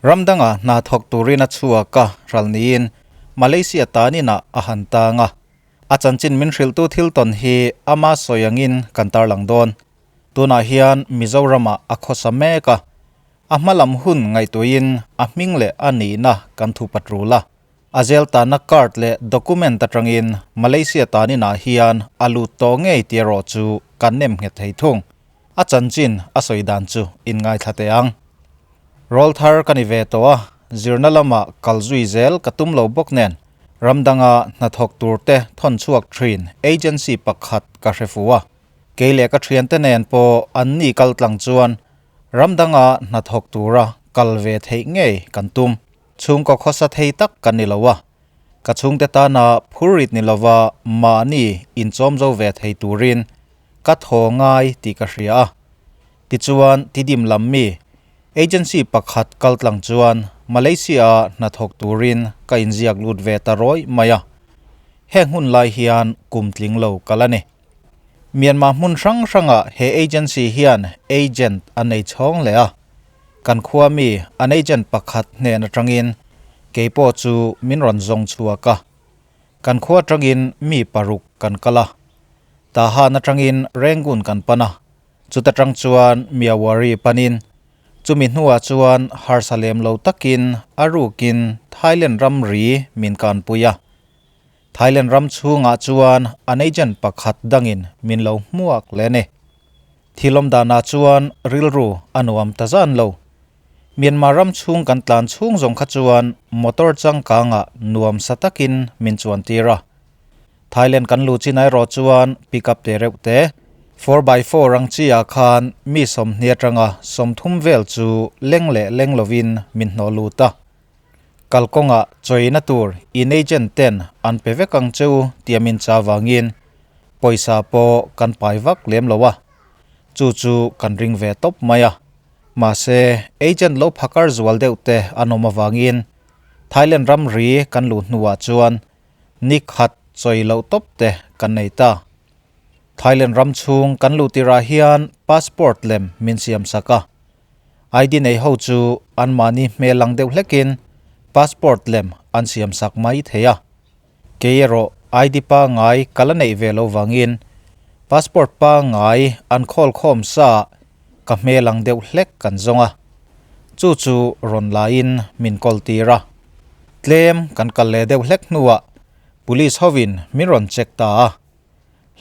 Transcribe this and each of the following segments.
Ramdanga hna thawk turin a chhuak a, ral niin Malaysia tanin ah a han tang a. A chanchin min hrilhtu thil tawn hi ama sawi angin kan tarlang dawn. Tunah hian Mizoramah a khawsa mek a, a hmalam hun ngaihtuahin a hming leh a nihna kan thupat rul a. A zel tanna card leh document atangin Malaysia taninah hian a lut tawh ngei tih erawh chu kan nem nghet thei thung. A chanchin a sawi dan chu in ngaithla teh ang. Rawl thar ka ni ve tawh a, zirna lamah kal zui zel ka tum lo bawk nen ram danga hnathawk tur te thawn chhuak thin agency pakhat ka hre fu a. Kei leh ka thiante nen pawh an ni kal tlang chuan ram danga hnathawk tura kal ve theih ngei kan tum. Chhungkaw khawsa thei tak kan ni lo a, ka chhungte tana phurrit ni lova mahni inchawm zo ve thei turin ka thaw ngai tih ka hria a. Tichuan Tidim lam mi agency pakhat kal tlang chuan Malaysia-a hnathawk turin ka inziak lut ve ta rawih mai a. Heng hun lai hian kum tling lo kal a ni. Myanmar hmun hrang hrangah he agency hian agent a nei chhawng leh a. Kan khua mi an agent pakhat hnen atangin keipawh chu min rawn zawng chhuak a. Kan khua atangin mi paruk kan kal a. Tahan atangin Rangoon kan pan a. Chuta tang chuan Myawaddy panin chumi hnuah chuan harsa lem lo takin a rukin Thailand ramri min kanpui a. Thailand ram chhungah chuan an agent pakhat dangin min lo hmuak leh a ni. Thil awm danah chuan rilru a nuam ta zan lo. Myanmar ram chhung kan tlan chhung zawng kha chuan motor changkangah nuam sa takin min chuan tir a. Thailand kan luh chin erawh chuan pickup te reuh te, 4x4 ang chi ah khan mi 20 atanga 30 vel chu leng leh leng lovin min hnawh lut a. Kalkawngah chawina tur in agent ten an pe vek ang cheu tia min cha vangin pawisa pawh kan pai vak lem lo a, chu chu kan ring ve tawp mai a. Mahse, agent lo phakar zual deuh te an awm avangin Thailand ramri kan luh hnuah chuan ni khat chawi loh tawp te kan nei ta. Thailand ram chhung kan luh tirah hian passport lem min siam sak a. ID nei ho chu anmahni hmel ang deuh hlekin passport lem an siam sak mai thei a. Kei erawh ID pangngai ka la neih ve lo vangin passport pangngai an khawl khawm sa ka hmel ang deuh hlek kan zawng a. Chu chu rawn laiin min kawl tir a. Tlem kan kal leh deuh hlek hnuah police hovin min rawn check ta a.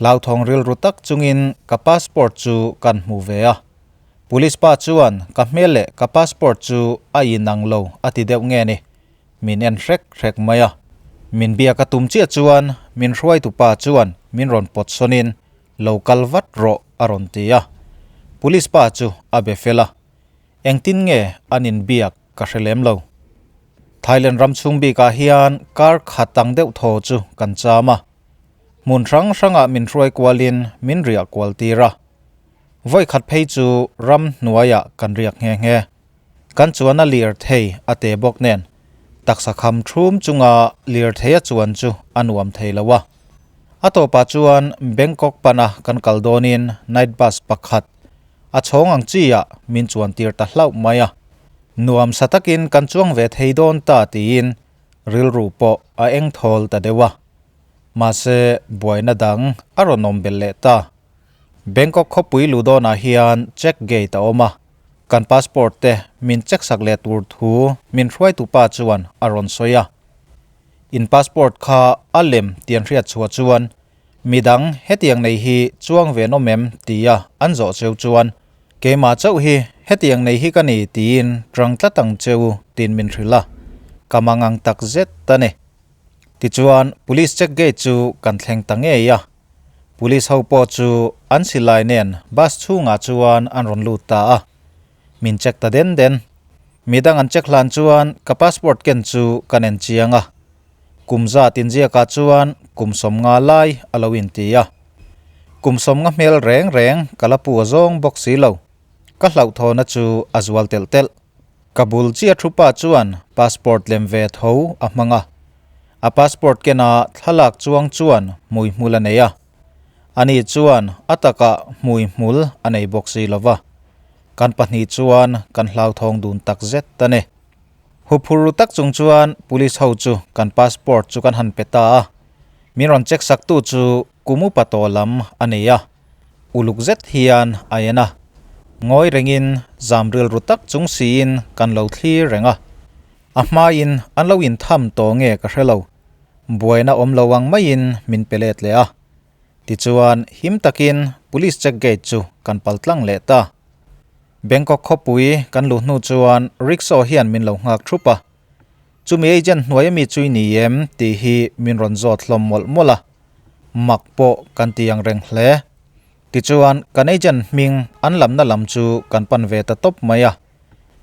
Hlauthawng rilru tak chungin ka passport chu kan hmu ve a. Police pa chuan ka hmel leh ka passport chu a inang lo a ti deuh nge ni. Min en hrek hrek mai a. Min biak a tum chiah chuan min hruaitu pa chuan min rawn pawt sawnin lo kal vat rawh a rawn ti a. Police pa chu a be fel a. Engtin nge an inbiak ka hre lem lo. Thailand ram chhung bikah hian kar khat ang deuh thaw chu kan cham a. Hmun hrang hrangah min hruai kualin min riah kual tir a. Vawi khat phei chu ram hnuaiah kan riak nghe nghe. Kan chuan a lir thei a te bawk nen taksa kham thum chunga lir thei a chuan chu a nuam thei lo a. A tawpah chuan Bangkok pana kan kal dawnin night bus pakhat a chhawng ang chi ah min chuan tir ta hlauh mai a. Nuam sa takin kan chuang ve thei dawn ta tiin rilru pawh a eng thawl ta deuh a. Mahse, buaina dang a rawn awm belh leh ta. Bangkok khawpui luh dawnah hian check gate a awm a, kan passport te min check sak leh tur thu min hruaitu pa chuan a rawn sawi a. In passport kha a lem tih an hriat chhuah chuan midang hetiang nei hi chuang ve an awm em tia an zawh cheu chuan keimah chauh hi hetiang nei hi ka ni tiin rang tlat ang cheu tiin min hrilh a, ka mangang takzet a ni. Tichuan, Police check gate chu kan thleng ta ngei a. Police ho pawh chu an silai nen bus chhungah chuan an rawn lut ta a. Min check ta den den. Midang an check hlan chuan ka passport ken chu ka nen chiang a. Kum zat inziakah chuan kum 50 lai a lo inti a. Kum 50 hmel reng reng ka la pu a zawng bawk si lo. Ka hlauhthawna chu a zual telh telh. Ka bul chiah thu pa chuan passport lem ve tho a hmang a. A passport kena thlalak chuang chuan hmuihmul a nei a. Ani chuan a takah hmuihmul a nei bawk si lo va. Kan pahnih chuan kan hlauthawng dun tak zet a ni. Huphur ru tak chung chuan police ho chu kan passport chu kan han pe ta a. Min rawn check sak tu chu kum upa tawh lam a nei a. Uluk zet hian a en a. Ngawi rengin zam rilru tak chung siin kan lo thlir reng a. A hmain an lo intham tawh nge ka hre lo. Buaina awm lo ang maiin min pe let leh a. Tichuan him takin police check gate chu kan pal tlang leh ta. Bangkok khawpui kan luh hnu chuan rickshaw hian min lo nghak thup a. Chumi agent hnuai ami chu i ni em tih hi min rawn zawt hlawm mawlh mawlh a. Mak pawh kan ti ang reng hle. Tichuan kan agent hming an lamna lam chu kan pan ve ta tawp mai a.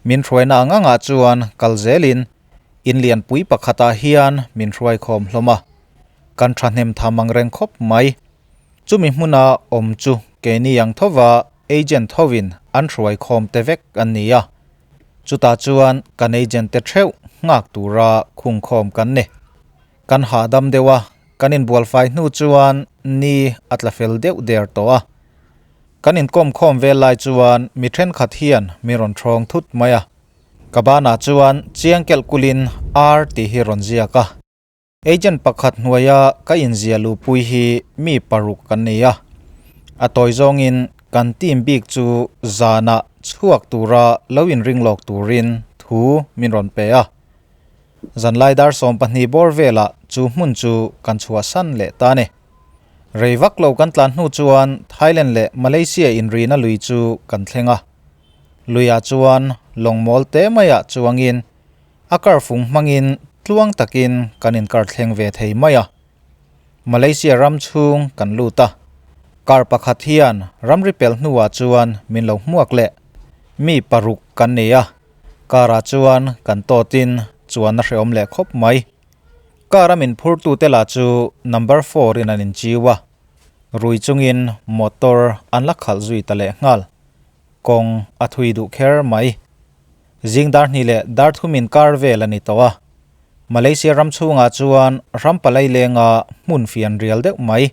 Min hruaina ang angah chuan kal zelin in lianpui pakhatah hian min hruai khawm hlawm a. Kan thahnem tham ang reng khawp mai. Chumi hmuna awm chu keini ang thova agent hovin an hruai khawm te vek an ni a. Chutah chuan kan agent te theuh nghak tura khung khawm kan ni. Kan hahdam deuh a, kan inbualfai hnu chuan ni a tla fel deuh der tawh a. Kan inkawm khawm vel lai chuan mi thenkhat hian min rawn thawng thut mai a. Ka banah chuan chiang kelh kulin R tih hi rawn ziak a. Agent pakhat hnuaia ka inzia luhpui hi mi paruk kan nei a, a tawi zawngin kan team bik chu zanah chhuak tura lo inring lawk turin thu min rawn pe a. Zanlai dar 12 bawr velah chu hmun chu kan chhuahsan leh ta a ni. Rei vak lo kan tlan hnu chuan Thailand leh Malaysia inrina lui chu kan thleng a. Luiah chuan lawng mawl te maiah chuangin A kar fung hmangin tluang takin kan inkar thleng ve thei mai a. Malaysia ram chhung kan lut a. Kar pakhat hian ramri pel hnuah chuan min lo hmuak leh. Mi paruk kan nei a. Karah chuan kan tawtin chuan a hrehawm leh khawp mai. Kar a min phurtute lah chu number four in an inchiu a. Rui chungin motor an la khalh zui ta leh nghal. Kawng a thui duh kher mai. Zing dar hnih leh dar thum inkar vel a ni tawh a. Malaysia ram chhungah chuan ram palai lenga hmun fian rial deuh mai.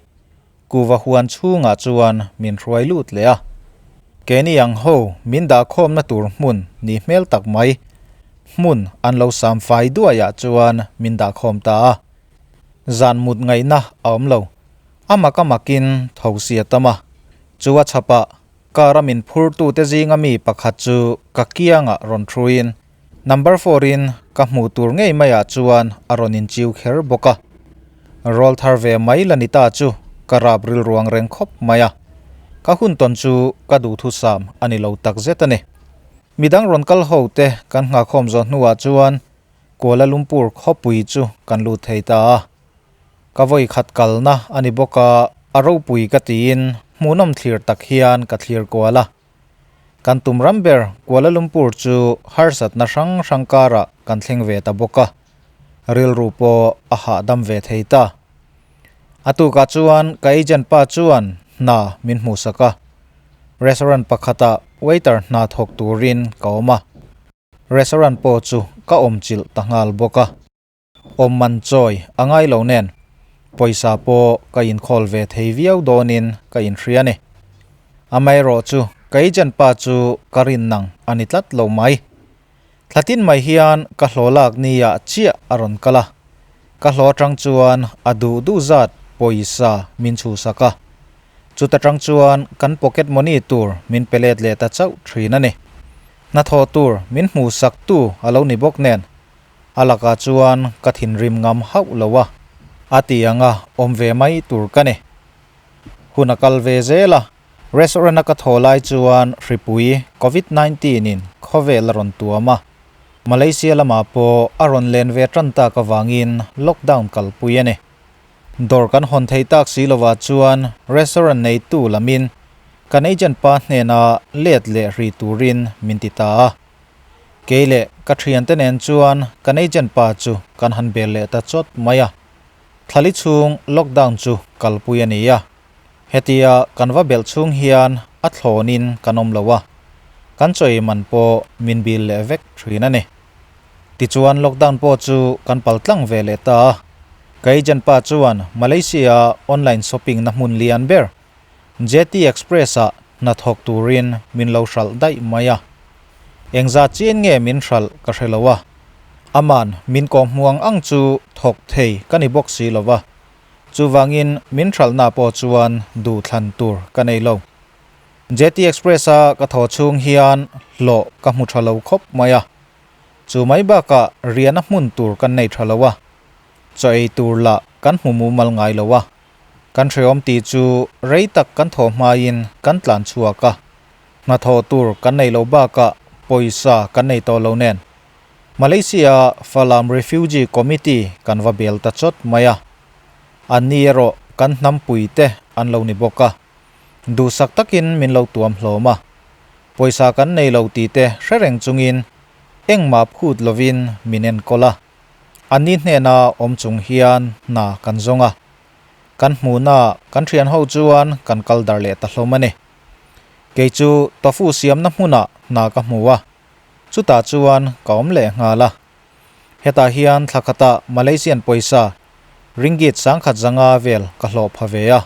Kuva huan chhungah chuan min hruai lut leh a. Keini ang ho min dahkhawmna tur hmun ni hmel tak mai. Hmun an lo sam fai duaiah chuan min dahkhawm ta a. Zan mut ngaihna a awm lo. A mak a makin tho si a tam a. Chu a chhapah Car a min phurtute zinga mi pakhat chu ka kiangah rawn thuin number four-in ka hmuh tur ngei maiah chuan a rawn inchiu kher bawk a. Rawl thar ve mai la ni ta chu ka rap rilruang reng khawp mai a. Ka hun tawn chu ka duhthusam a ni lo tak zet a ni. Midang rawn kal ho te kan nghahkhawm zawh hnuah chuan Kuala Lumpur khawpui chu kan lut thei ta a. Ka vawi khat kalna a ni bawk a, a ropui ka tiin hmuhnawm thlir tak hian ka thlir kual a. Kan tum ram ber Kuala Lumpur chu harsatna hrang hrang karah kan thleng ve ta bawk a, rilru pawh a hahdam ve thei ta. A tukah chuan ka agent pa chuan hna min hmuhsak a, restaurant pakhatah waiter hna thawk turin ka awm a, restaurant pawh chu ka awmchilh ta nghal bawk a. Awm man chawi a ngai lo nen pawisa pawh ka inkhawl ve thei viau dawnin ka inhria a ni. Amaherawh chu ka agent pa chu ka rin nang a ni tlat lo mai. Thlatin mai hian ka hlawh lak nia chiah a rawn kal a, ka hlawh atang chuan a duh duh zat pawisa min chhuhsak a. Chuta tang chuan kan pocket money tur min pe let leh ta chauh thin a ni. Hnathawh tur min hmuhsak tu a lo ni bawk nen A lakah chuan ka thinrim ngam hauh lo a, a ti anga awm ve mai tur ka ni. Hun a kal ve zel a, restaurant a ka thaw lai chuan hripui Covid 19 in khawvel a rawn tuam a, Malaysia lamah pawh a rawn len ve tan tak avangin lockdown kalpui a ni. Dawr kan hawn thei tak si lovah chuan restaurant neitu lamin kan agent pa hnena let leh ri turin min ti ta a. Kei leh ka thiante nen chuan kan agent pa chu kan han bel leh ta chawt mai a. Thlali chhung lockdown chu kalpui a ni a. Hetia kan va belh chhung hian a thlawnin kan awm lo a, kan chawi man pawh min bil leh vek thin a ni. Tichuan lockdown pawh chu kan pal tlang ve leh ta a. Ka agent pa chuan Malaysia online shopping na hmun lian ber JT Express-ah hnathawk turin min lo hralh daih mai a. Engzat chian nge min hralh ka hre lo a. Aman min kawm hmuang ang chu thawk thei ka ni bawk si lo va, chuvangin min hralhna pawh chuan duhthlan tur ka nei lo. JT Express-a ka thaw chhung hian hlawh ka hmu tha lo khawp mai a, chu mai bakah riahna hmun tur kan nei tha lo a, chaw ei tur lah kan hmu mumal ngai lo a. Kan hrehawm tih chu rei tak kan thaw hmain kan tlan chhuak a, hnathawh tur kan nei lo bakah pawisa kan nei tawh lo nen. Malaysia Falam Refugee Committee kan va bel ta chawt mai a, anni erawh kan hnampui te an lo ni bawk a, duhsak takin min lo tuam hlawm a, pawisa kan nei lo tih te hre reng chungin engmah phut lovin min enkawl a, anni hnena awm chung hian hna kan zawng a, kan hmuhna kan thian ho chuan kan kal dar leh ta hlawm a ni. Kei chu tofu siamna hmunah hna ka hmu a. Chutah chuan ka awm leh nghal a. Hetah hian thla khatah Malaysian pawisa ringgit 1500 vel ka hlawh pha ve a.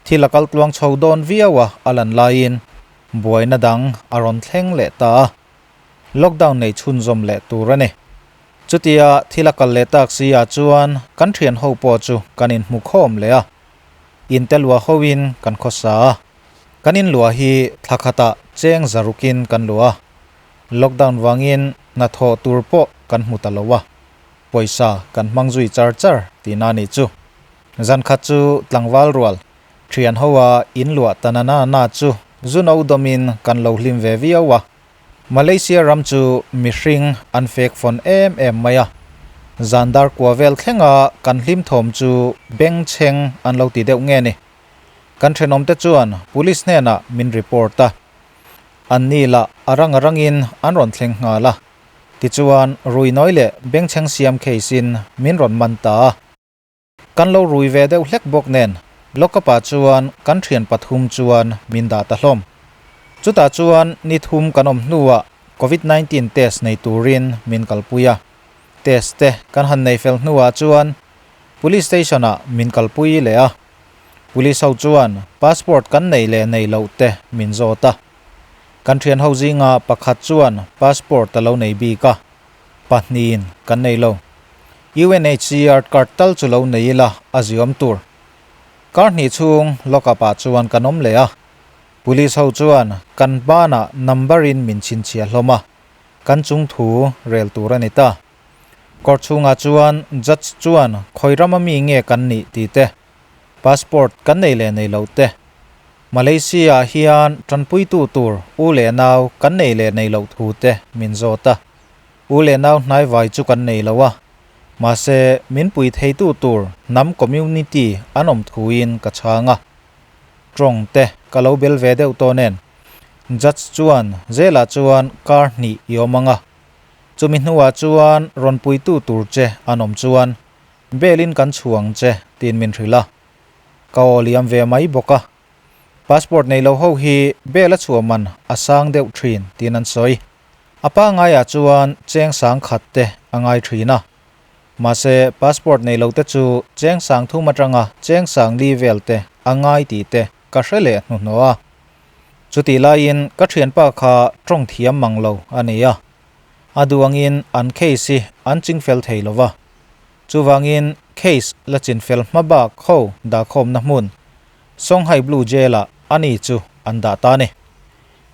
Thil a kal tluang chho dawn viau a a lan laiin buaina dang a rawn thleng leh ta a. Lockdown nei chhunzawm leh tur a ni. Chutia thil a kal leh tak si ah chuan kan thian ho pawh chu kan inhmu khawm leh a. Inte luah hoin kan khawsa a. Kan inluah hi thla khatah cheng zarukin kan luah a, lockdown vangin hnathawh tur pawh kan hmu ta lo a, pawisa kan hmang zui char char tihna a nih chu. Zan khat chu tlangval rual thian hoa inluah ta na na na chu zu no dawmin kan lo hlim ve viau a. Malaysia ram chu mihring an fek fawn em em mai a, zan dar kua vel thlenga kan hlim thawm chu bengchheng an lo ti deuh nge ni. Kan thenawmte chuan police hnenah min report a, anni lah a rang a rangin an rawn thleng nghal a, tichuan rui nawi leh bengchheng siam case in min rawn man ta a. Kan lo rui ve deuh hlek bawk nen lockup ah chuan kan thian pathum chuan min dah ta hlawm. Chutah chuan ni thum kan awm hnuah covid 19 test nei turin min kalpui a, test te kan han nei fel hnuah chuan police station ah min kalpui leh a. Police ho chuan passport kan nei leh nei loh te min zawt a. Kan thian ho zinga pakhat chuan passport a lo nei bik a, pahnihin kan nei lo. UNHCR card tal chu lo nei ila a ziawm tur. Kar hnih chhung lockup ah chuan kan awm leh a. Police ho chuan kan banah number in min chhinchhiah hlawm a, kan chung thu rel tur a ni ta. Court chhungah chuan judge chuan khawi rama mi nge kan nih tih te, passport kan nei leh nei loh te, Malaysia ah hian tanpuitu tur u leh nau kan nei leh nei loh thu te min zawt a. U leh nau hnaivai chu kan nei lo a, mahse min pui theitu tur hnam community an awm thuin ka chhang a. Tawng te ka lo bel ve deuh tawh nen judge chuan zelah chuan kar hnih i awm ang a, Chumi hnuah chuan rawn puitu tur che an awm chuan belin kan chhuang che tiin min hrilh a, ka aw liam ve mai bawk a. Passport nei lo ho hi bel a chhuah man a sang deuh thin tiin an sawi. A pangaiah chuan cheng sang khat te a ngai thin a, mahse passport nei lo te chu cheng sang thum atanga cheng sang li vel te a ngai tih te ka hre leh hnuhnawh a. Chutih laiin ka thianpa kha tawng thiam mang lo a ni a, a duh angin an case hi an chingfel thei lo va. Chuvangin case la chinfel hma bak ho dahkhawmna hmun Songhai Blue Jail-ah ani chu an dah ta a ni.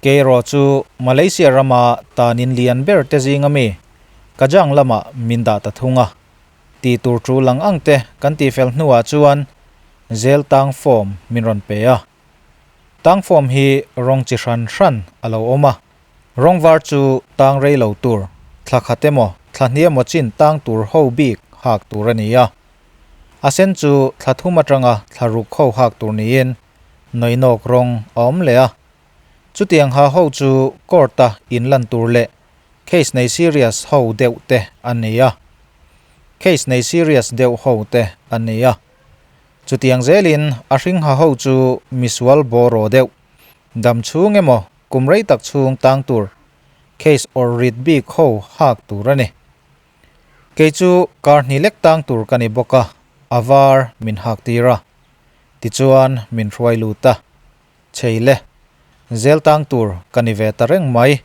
Kei erawh chu Malaysia rama tanin lian ber te zinga mi Kajang lamah min dah ta thung a. Tih tur tul ang ang te kan tihfel hnuah chuan jail tang form min rawn pe a. Tang form hi rawng chi hran hran a lo awm a, rawng var chu tang rei lo tur, thla khat emaw thla hnih emaw chin tang tur ho bik hak tur a ni a. A sen chu thla thum atanga thla ruk ho hak tur niin nawinawk rawng a awm leh a. Chutiang ha ho chu court-a inlan tur leh case nei serious ho deuh te an ni a. Case nei serious deuh ho te an ni a. Chutiang zelin a hringha ho chu misual bawraw deuh, dam chhung emaw kum rei tak chhung tang tur, case or rit bik ho hak tur a ni. Kei chu kar hnih lek tang tur ka ni bawk a, a var min hak tir a. Tichuan min hruai lut a. Chei le, zel tang tur ka ni ve ta reng mai.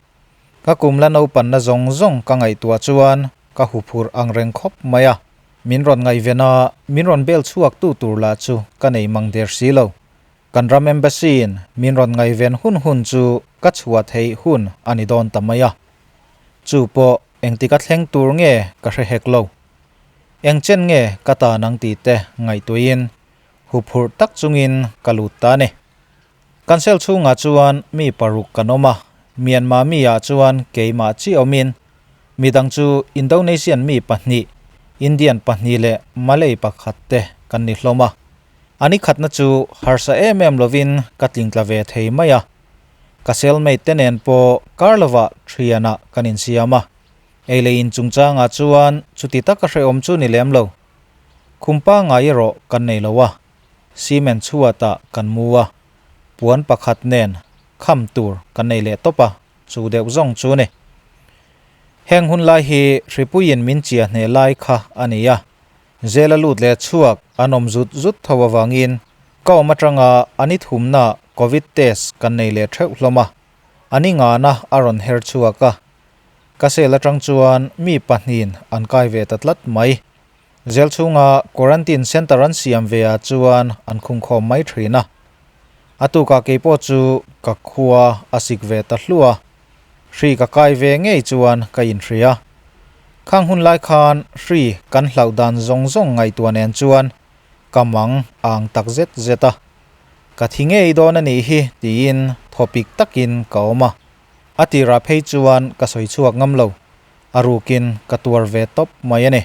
Ka kum la naupanna zawng zawng ka ngaihtuah chuan. ka huphurh ang reng khawp mai a, min rawn ngaihven a, min rawn bel chhuak tu tur lah chu ka nei mang der si lo. Kan ram embassy in min rawn ngaihven hun hun chu ka chhuah theih hun a ni dawn ta mai a. Chu pawh engtik a thleng tur nge ka hre hek lo. Eng chen nge ka tan ang tih te ngaihtuahin huphurh tak chungin ka lut ta a ni. Kan cell chhungah chuan mi paruk kan awm a, Myanmar mi ah chuan keimah chiah awmin midang chu Indonesian mi pahnih, Indian pahnih leh Malay pakhat te kan ni hlawm a. A ni khatna chu harsa em em lovin ka tlingtla ve thei mai a. Ka cellmate te nen pawh kar lovah thianah kan insiam a. Ei leh in chungchangah chuan chuti taka hrehawm chu ni lem lo. Khum pangngai erawh kan nei lo a, cement chhuatah kan mu a, puan pakhat nen kham tur kan nei leh tawp a, chu deuh zawng chu ni. Heng hun lai hi hripuiin min chia hneh lai kha a ni a, Zela lut leh chhuak an awm zut zut tho avangin ka awm atanga a ni thumna Covid test kan nei leh theuh hlawm a, a ni ngana a rawn her chhuak a. Ka cell atang chuan mi pahnihin an kai ve ta tlat mai. Zel chhunga quarantine centre an siam ve ah chuan an khungkhawm mai thin a. A tukah keipawh chu ka khua a sik ve ta hluah a. Hri ka kai ve ngei chuan ka inhria. Khang hun lai khan hri kan hlauh dan zawng zawng ngaihtuah nen chuan ka mang ang tak zet zet a. Ka thi ngei dawn a nih hi tiin thawpik takin ka awm a. A tirah phei chuan ka sawi chhuak ngam lo, a rukin ka tuar ve tawp mai a ni.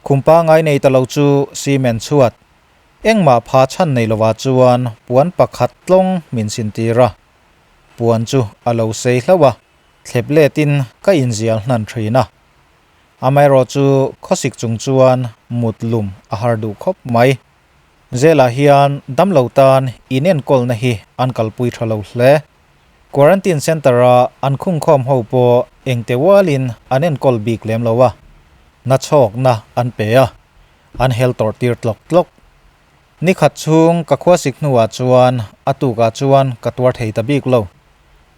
Khum pangai nei ta lo chu cement chhuat, engmah pha chhan nei lovah chuan puan pakhat tlawng min sintir a. Puan chu a lo sei hlauh a, thlep letin ka inzial hnan thin a. Amaherawh chu khawsik chung chuan mut lum a har duh khawp mai. Zelah hian damlo tan inenkawlna hi an kalpui tha lo hle. Quarantine Centre-a an khungkhawm ho pawh engte ualin an enkawl bik lem lo a, nachhawkna an pe a, an hel tawrh tir tlawk tlawk. Ni khat chhung ka khuasik hnuah chuan a tukah chuan ka tuar thei ta bik lo.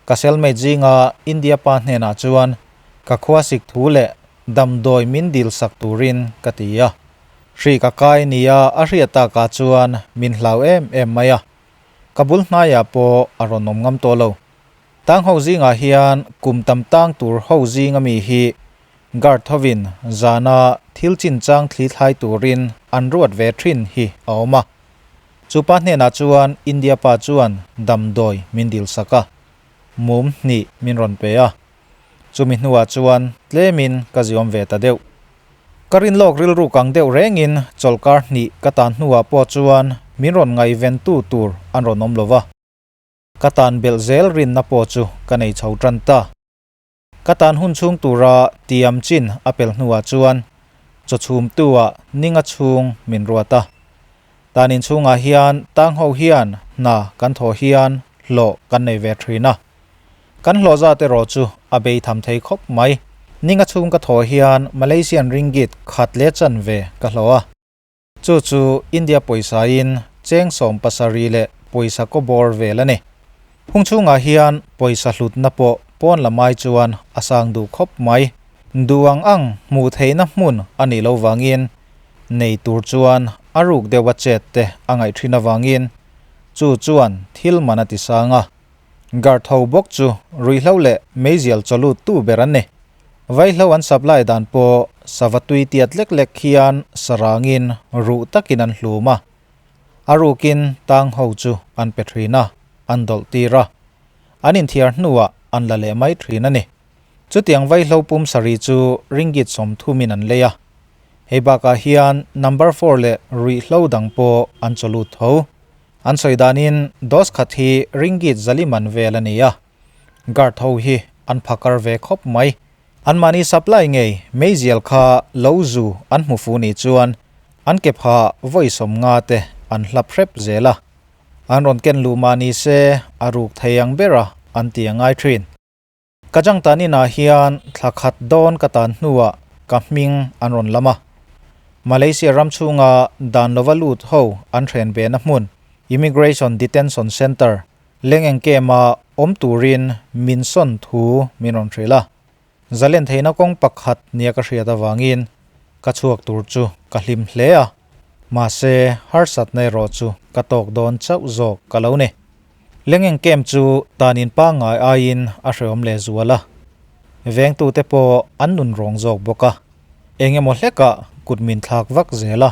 Ka cellmate zinga India pa hnenah chuan ka khuasik thu leh damdawi min dil sak turin ka ti a. Hri ka kai nia a hriat takah chuan min hlau em em mai a. Ka bul hnaiah pawh a rawn awm ngam tawh lo. Tang ho zingah hian kum tam tang tur ho zinga mi hi guard hovin zana thil chinchang thli thlai turin an ruat ve thin hi a awm a. Chu pa hnenah chuan India pa chuan damdawi min dil sak a, mum hnih min rawn pe a. Chumi hnuah chuan tlemin ka ziawm ve ta deuh. Ka rinlawk rilru kang deuh rengin chawlhkar hnih ka tan hnuah pawh chuan min rawn ngaihventu tur an rawn awm lo va. Ka tan belh zel rinna pawh chu ka nei chho tan ta. Ka tan hun chhung tura tiam chin a pel hnuah chuan chawchhumtu-ah ninga chhung min ruat a. Tan inchhungah hian tang ho hian hna kan thawh hian hlawh kan nei ve thin a. Kan hlawh zat erawh chu a bei tham thei khawp mai. Ninga chhung ka thawh hian Malaysian ringgit khat leh chanve ka hlawh a. Chu chu India pawisa-in cheng 70 leh pawisa kaw bawr vel a ni. Phung chhungah hian pawisa hlutna pawh pawn lamai chuan a sang duh khawp mai. Duh ang ang hmuh theihna hmun a nih loh vangin nei tur chuan a ruk deuha chet te a ngaih thin avangin chu chuan thil man a ti sang a. Guard ho bawk chu ruihhlo leh meizial chawlut tu ber an ni. Vaihlo an supply dan pawh sava tui tiat lek lek hian sarangin ruh takin an hlum a. A rukin tang ho chu an pe thin a, an dawlh tir a. An inthiar hnuah an la leh mai thin a ni. Chutiang vaihlo pum sarih chu ringgit 30 in an lei a. Hei bakah hian number four leh ruihhlo dang pawh an chawlut tho. An sawi danin dose khat hi ringgit zali man vel a ni a, guard ho hi an phakar ve khawp mai. Anmahni supply ngei meizial kha lo zu an hmu fu nih chuan an ke pha vawi 50 te an hlap hrep zel a. An rawn ken luh mah ni se a ruk thei ang bera an ti a ngai thin. Ka changtan inah hian thla khat dawn ka tan hnuah ka hming an rawn lam a. Malaysia ram chhunga dan lova lut ho an hren vena hmun, Immigration Detention Centre, leng engkema awm turin min sawn thu min rawn hrilh a. Zalen theihna kawng pakhat nia ka hriat avangin ka chhuak tur chu ka hlim hle a, mahse harsatna erawh chu ka tawk dawn chauh zawk ka lo ni. Lengeng camp chu tanin pangngai aiin a hrehawm leh zual a, vengtute pawh an nun rawng zawk bawk a, eng emaw hlekah kut min thlak vak zel a,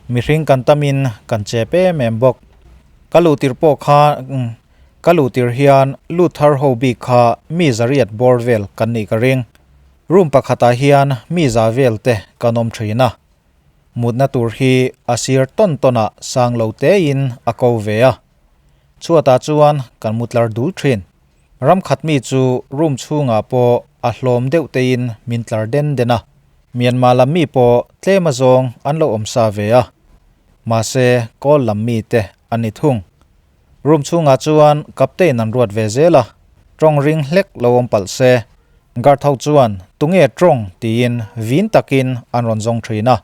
mihring kan tamin kan chep em em bawk. Ka luh tirh pawh kha Ka luh tir hian lut thar ho bik kha mi zariat bawr vel kan nih ka ring. Room pakhatah hian mi za vel te kan awm thin a. Mutna tur hi a sir tawn tawnah sang lo tein a ko ve a. Chhuatah chuan kan mu tlar dul thin. Ram khat mi chu room chhungah pawh a hlawm deuh tein min tlar den den a. Myanmar lam mi pawh tlem azawng an lo awm sa ve a. Mahse kawl lam mi te an ni thung. Room chhungah chuan captain an ruat ve zel a, tawng ring hlek lo awm palh se. Guard ho chuan tunge tawng tiin vin takin an rawn zawng thin a,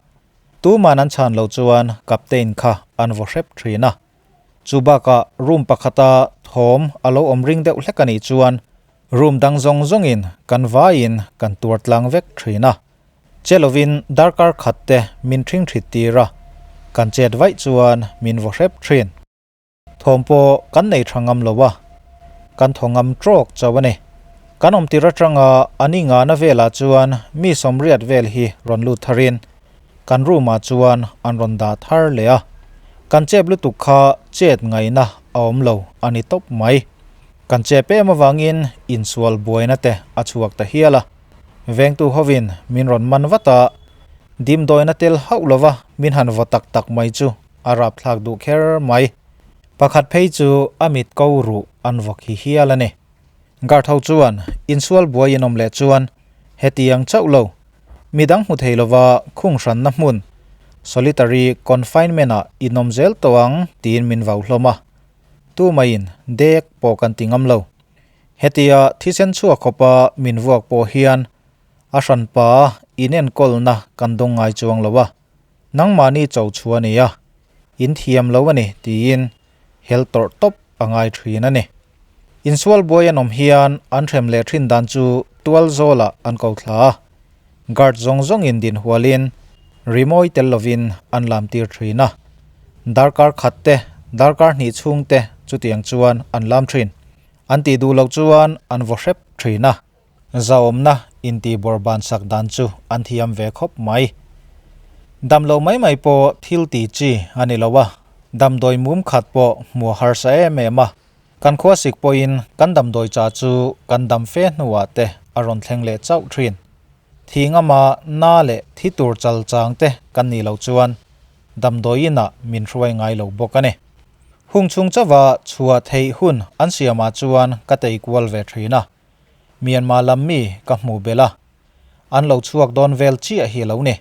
tuman an chhan loh chuan captain kha an vaw hrep thin a. Chu bakah room pakhata thawm a lo awm ring deuh hlek a nih chuan room dang zawng zawngin kan vaiin kan tuar tlang vek thin a. Che lovin darkar khat te min thing thit tir a, kan chet vaih chuan min vaw hrep thin. Thawm pawh kan nei tha ngam lo a, kan thaw ngam trawk chauh a ni. Kan awm tir atanga a ni ngana velah chuan mi sawmriat vel hi rawn lut tharin kan room ah chuan an rawn dah thar leh a, kan chep lutuk kha chet ngaihna a awm lo a ni tawp mai. Kan chep em avangin insual buaina te a chhuak ta hial a, vengtu hovin min rawn man vat a, dimdawina tel hauh lova min han vaw tak tak mai chu a rapthlak duh kher mai. Pakhat phei chu a mit ko ruh an vawk hi hial a ni. Guard ho chuan insual buai in awm leh chuan hetiang chauh lo, midang hmu thei lova khung hranna hmun, solitary confinement ah in awm zel tawh ang tiin min vau hlawm a. Tumaiin dek pawh kan ti ngam lo. Hetia thisen chhuak khawpa min vuak pawh hian a hranpa inenkawlna kan dawng ngai chuang lo a. Nangmahni cho chu a ni a, in thiam lo a ni tiin hel tawrh tawp a ngai thin a ni. Insual buai an awm hian an hrem leh thin dan chu tual zawlah an ko thla a, guard zawng zawngin din hualin rimawi tel lovin an lam tir thin a. Darkar khat te, darkar hnih chhung te chutiang chuan an lam thin. An tih duh loh chuan an vaw hrep thin a. Zahawmna intihbawrh ban sak dan chu an thiam ve khawp mai. Damlo mai mai pawh thil ti chi a ni lo a, damdawi mum khat pawh hmu a harsa em em a. Kan khua sik pawhin kan damdawi cha chu kan dam fe hnuah te a rawn thleng leh chauh thin. Thi ngama na leh thi tur chal chang te kan nih loh chuan damdawi inah min hruai ngai lo bawk a ni. Hung chhung chauha chhuah theih hun an siamah chuan ka tei kual ve thin a. Myanmar lam mi ka hmuh belh a, an lo chhuak dawn vel chiah hi lo ni.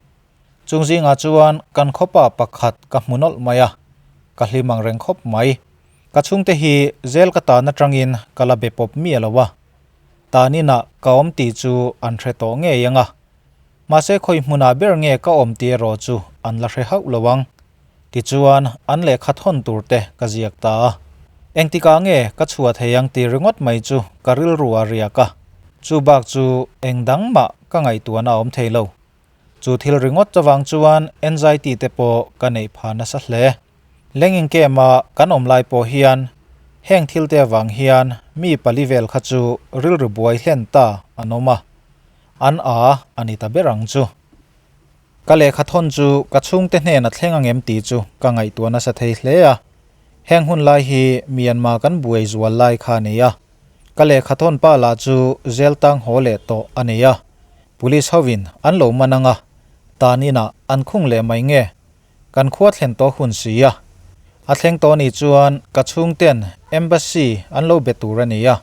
Chung zingah chuan kan khawpa pakhat ka hmu nawlh mai a, ka hlim ang reng khawp mai. Ka chhungte hi zel ka tan atangin ka la be pawp miah lo a, tan inah ka awm tih chu an hre tawh ngei ang a. Mahse khawi hmunah ber nge ka awm tih erawh chu an la hre hauh lo ang. Tichuan, an lehkha thawn tur te ka ziak ta a. Engtikah nge ka chhuah thei ang tih ringawt mai chu ka rilru a riak a. Chu bak chu eng dang mah ka ngaihtuahna a awm thei lo. Chu thil ringawt avang chuan anxiety te pawh ka neih phah nasa hle. Lengin camp-a kan awm lai pawh hian heng thil te avang hian mi pali vel kha chu rilru buai hlen ta an awm a. An a a ni ta ber ang chu. Ka lehkha thawn chu ka chhungte hnena thleng ang em tih chu ka ngaihtuah nasa thei hle a. Heng hun lai hi Myanmar kan buai zual lai kha a ni a. Ka lehkha thawn pa lah chu zel tang haw leh tawh a ni a. Police hovin an lo man ang a, tan inah an khung leh mai nge? Kan khua thlen tawh hun si a. A thleng tawh nih chuan ka chhungten embassy an lo be tur a ni a.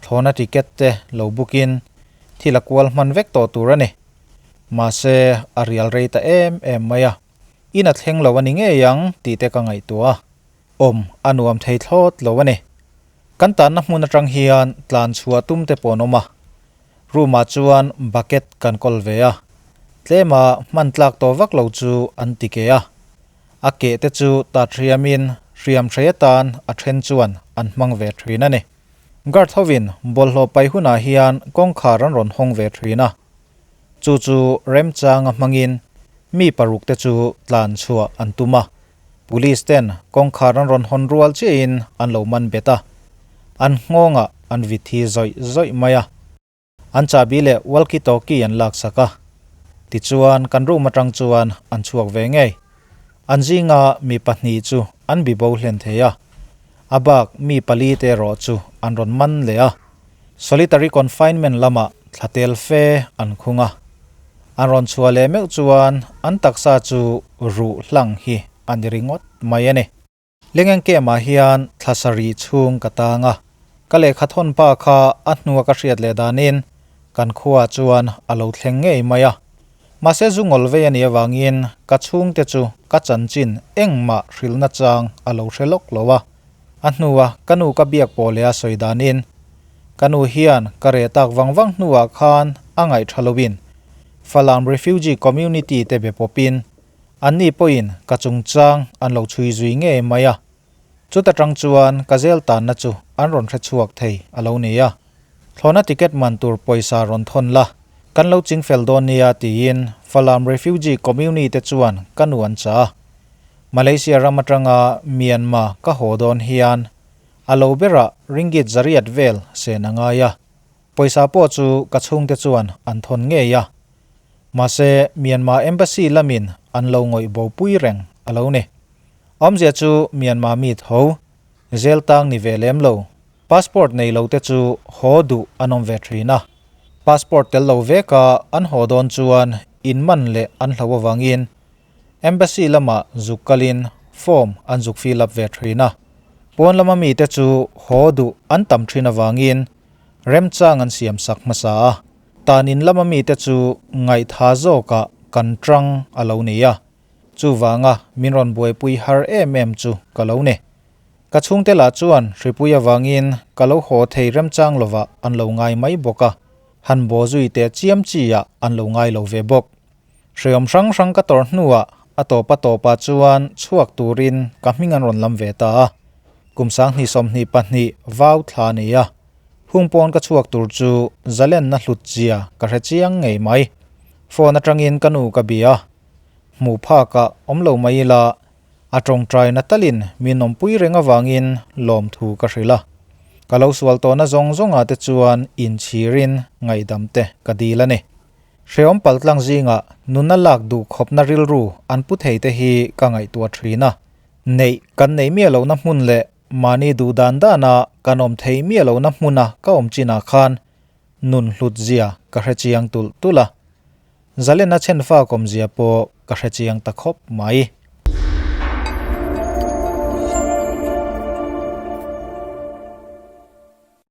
Thlawna ticket te lo book in thil a kual hman vek tawh tur a ni. Mahse, a rial rei ta em em mai a, in a thleng lo a ni ngei ang tih te ka ngaihtuah a, awm a nuam thei thlawt lo a ni. Kan tanna hmun atang hian tlan chhuah tum te pawh an awm a, room ah chuan bucket kan kawl ve a, tlema hman tlak tawh vak lo chu an ti ke a, a keh te chu tat hriamin hriam hrei atan a then chuan an hmang ve thin a ni. Guard hovin bawlhhlawh paih hunah hian kawngkhar an rawn hawng ve thin a, chu chu remchanga hmangin mi paruk te chu tlan chhuah an tum a, police ten kawngkhar an rawn hawn rual chiahin an lo man bet a, an nghawngah an vit thi zawih zawih mai a. An chahbi leh walkie talkie an laksak a, tichuan kan room atang chuan an chhuak ve ngei. An zinga mi pahnih chu an bibo hlen thei a, a bak mi pali te erawh chu an rawn man leh a. Solitary confinement lamah thla tel fe an khung a. An rawn chhuah leh meuh chuan an taksa chu ruh hlang hi a ni ringawt mai a ni. Lengeng Camp-ah hian thla sarih chhung ka tang a, ka lehkha thawn pa kha a hnua ka hriat leh danin kan khuaah chuan a lo thleng ngei mai a. Mahse zu ngawl vei a nih avangin ka chhungte chu ka chanchin engmah hrilhna chang a lo hre lawk lo a. A hnua ka nu ka biak pawh leh a sawi danin ka nu hian ka reh tak vang vang hnuah khan a ngaih tha loin Falam Refugee Community te be pawpin Anni pawhin ka chungchang an lo chhui zui ngei mai a, chuta tang chuan ka zel tanna chu an rawn hre chhuak thei a lo ni a. Thlawhna ticket man tur pawisa rawn thawn la, kan lo ching fel dawn nia tiin Falam Refugee Community te chuan ka nu an chah a. Malaysia ram atanga Myanmar ka haw dawn hian a lo berah ringgit zariat vel sen a ngai a. Pawisa pawh chu ka chhungte chuan an thawn ngei a. Mahse, Myanmar Embassy lamin an lo ngawih bo pui reng a lo ni. Awmzia chu Myanmar mi tho, zel tang ni ve lem lo, passport nei lo te chu haw duh an awm ve thin a. Passport tel lo veka an haw dawn chuan in man leh an hlo avangin Embassy lamah zuk kalin form an zuk fill up ve thin a. Pawn lama mite chu haw duh an tam thin avangin Remchang an siam sak hmasa a, tan in lama mite chu ngaihtha zawkah kan tang a lo ni a, chuvanga min rawn buaipui har em em chu ka lo ni. Ka chhungte lah chuan hripui avangin ka lo haw thei remchang lovah an lo ngai mai bawk a, han baw zui teh chiam chi ah an lo ngai lo ve bawk. Hreawm hrang hrang ka tawrh hnuah a tawpa tawpah chuan chhuak turin ka hming an rawn lam ve ta a. Kum 2022 vau thla a ni a, hung pawn ka chhuak tur chu zalenna hlut zia ka hre chiang ngei mai. Phone atangin ka nu ka bia a, hmuh phakah awm lo mai ila a tawngtaina talin min awmpui reng avangin lawmthu ka hrilh a. Ka lo sual tawhna zawng zawngah te chuan inchhirin ngaihdam te ka dil a ni. Hreawm paltlang zingah nuna lak duh khawpna rilru an pu thei te hi ka ngaihtuah thin a. Neih kan nei miah lohna hmun leh mahni duh dan dana kan awm thei miah lohna hmuna ka awm chinah khan nun hlut zia ka hre chiang tulh tulh a. Zalena chhenfa kawmzia pawh ka hre chiang ta khawp mai.